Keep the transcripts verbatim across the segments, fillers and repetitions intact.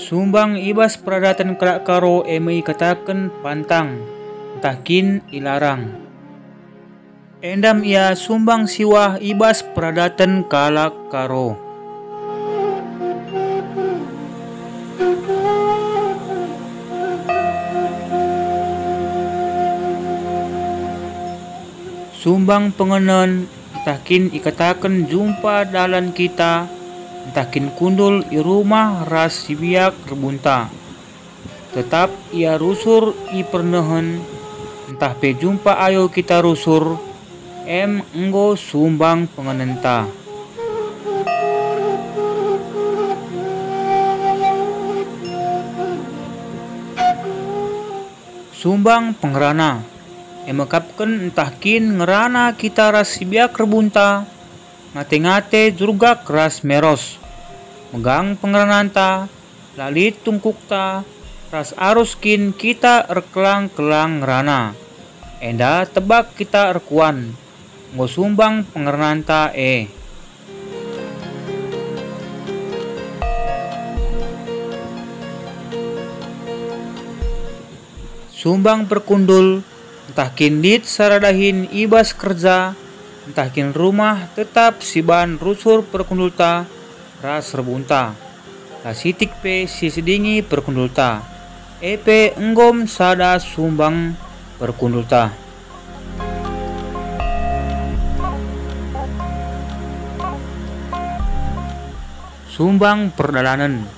Sumbang i bas peradaten kalak Karo e me ikataken pantang, ntah kin ilarang. Enda me ia sumbang siwah i bas peradaten kalak Karo. Sumbang pengenen, ntah kin ikataken jumpa dalan kita, ntah kin kundul i rumah ras si biak rebunta. Tetap ia rusur i pernehen, ntah pe jumpa ayo kita rusur, em enggo sumbang pengenenta. Sumbang pengerana, e mekapken ntah kin ngerana kita ras si biak rebunta, ngate-ngate jurgak ras meros. Megang pengerananta, la lit tungkukta, ras arus kin kita erkelang-kelang ngerana. Enda tebak kita erkuan, enggo sumbang pengerananta e. Sumbang perkundul, ntah kin lit sara dahin i bas kerja, ntah kin rumah, tetap siban rusur perkundulta ras rebunta. La sitik pe si sidingi perkundulta, e pe enggom sada sumbang perkundulta. Sumbang perdalanen,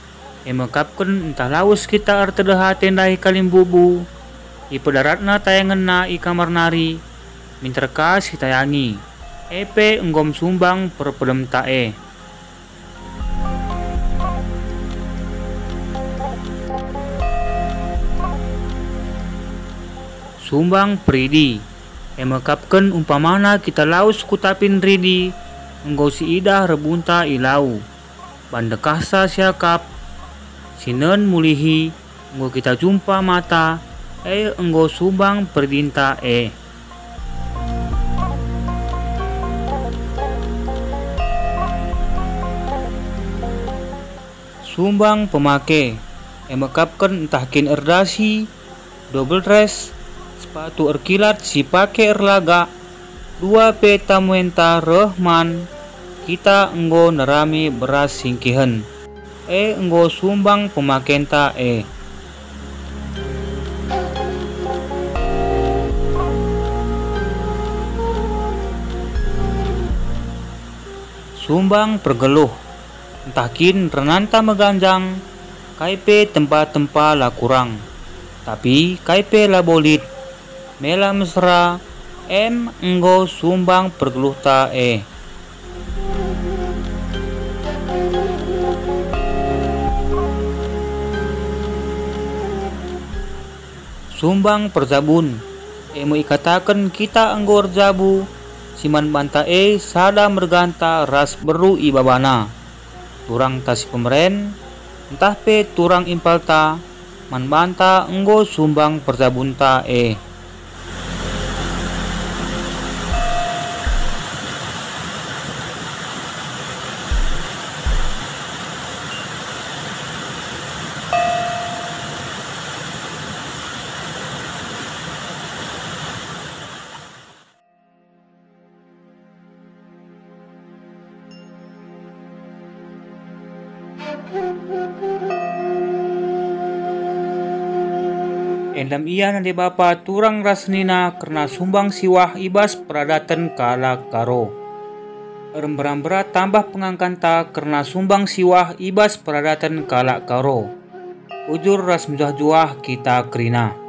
e mekapken ntah lawes kita ertedeh ate ndai kalimbubu, ipedaratna tayangenna i kamar nari, minter ka sitayangi, e pe enggom sumbang perpedemta e. Sumbang peridi, e mekapken umpamana kita lawes ku tapin ridi, enggo siidah rebunta i lau. Ban dekahsa siakap, sinen mulihi, enggo kita jumpa mata, e enggo sumbang peridinta e. Sumbang pemake, e mekapken ntah kin erdasi, double dress, sepatu erkilat si pake erlagak, dua pe tamuenta reh man, kita enggo nerami beras singkihen, e enggo sumbang pemakenta e. Sumbang pergeluh, ntah kin renanta meganjang, kai pe tempa-tempa la kurang, tapi kai pe labo lit, mela mesera, em enggo sumbang pergeluhta e. Sumbang perjabun, e me ikataken kita enggo erjabu, si man banta e sada merganta ras beru ibabana. Turangta si pemeren, ntah pe turang impalta, man banta enggo sumbang perjabunta e. Enda me ia nande bapa turang ras senina kerna sumbang siwah i bas peradaten kalak Karo. Ermbera-mbera tambah pengangkanta kerna sumbang siwah i bas peradaten kalak Karo. Ujur ras mejuah-juah kita kerina.